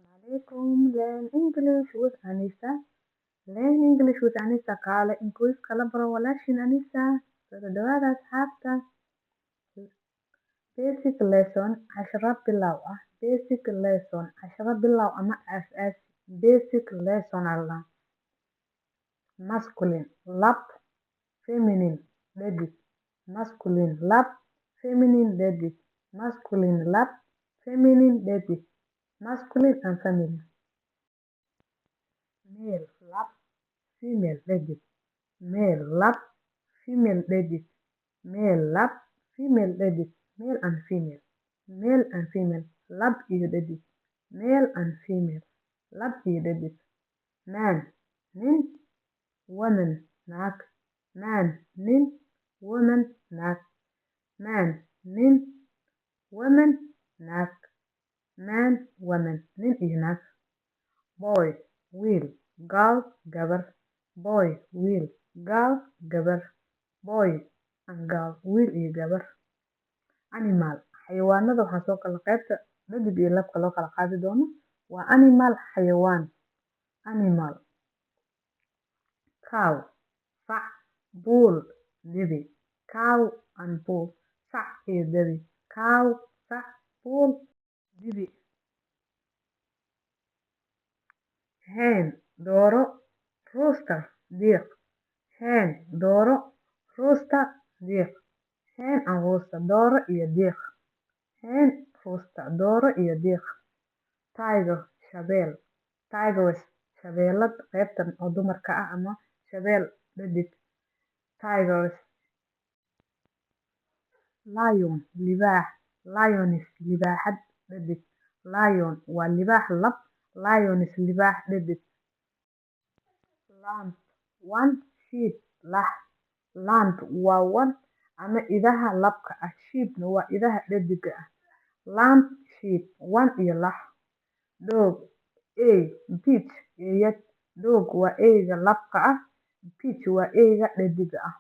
Calaykum. Learn English with Anisa. Learn English with Anisa. Kaale Ingiriiska la baro walaashiin Anisa. Soo dhawaada, asxaabta. Basic lesson, casharo bilow ah. Basic lesson, casharo bilow ama aas-aas. Basic lesson alla. Masculine, lab. Feminine, dhedig. Masculine, lab. Feminine, dhedig. Masculine, lab. Feminine, dhedig. Masculine and feminine. Male, lab. Female, dhedig. Male, lab. Female, dhedig. Male, lab. Female, dhedig. Male and female. Male and female, lab iyo dhedig. Male and female, lab iyo dhedig. Man, nin. Woman, naag. Man, nin. Woman, naag. Man, nin. Woman, naag. Man, woman, nin iyo naag. Boy, wiil. Girl, gabar. Boy, wiil. Girl, gabar. Boy and girl, wiil iyo gabar. Animal, xayawaanada. Waxaan soo kala qaybta dhedig iyo labka loo kala qaadi doono. Waa animal, xayawaan. Animal: cow, sac. Bull, dibi. Cow and bull, sac iyo dibi. Cow, sac. Bull, dibi. Hen, dooro. Rooster, diiq. Hen, dooro. Rooster, diiq. Hen and rooster, dooro iyo diiq. Hen, rooster, dooro iyo diiq. Tiger, shabeel. Tigress, shabeelad, qaybtan oo dumarka ah ama shabeel dhedig. Tigress. Lion, libaax. Lioness, libaaxad dhedig. Lion waa libaax lab. Lioness, libaax dhedig. Lamb, wan. Sheep, lax. Lamb waa wan ama idaha labka ah, sheepna waa idaha dhediga ah. Lamb, sheep, wan iyo lax. Dog, ey. Bitch, eeyad. Dog waa eyga labka ah, bitch waa eyga dhediga ah.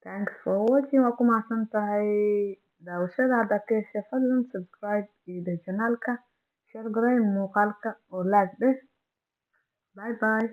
Thanks for watching. Waa ku mahadsan tahay daawashada. Haddaad ka heshay, fadlan subscribe iyo dheh channelka, share garee muuqaalka oo like dheh. Bye bye.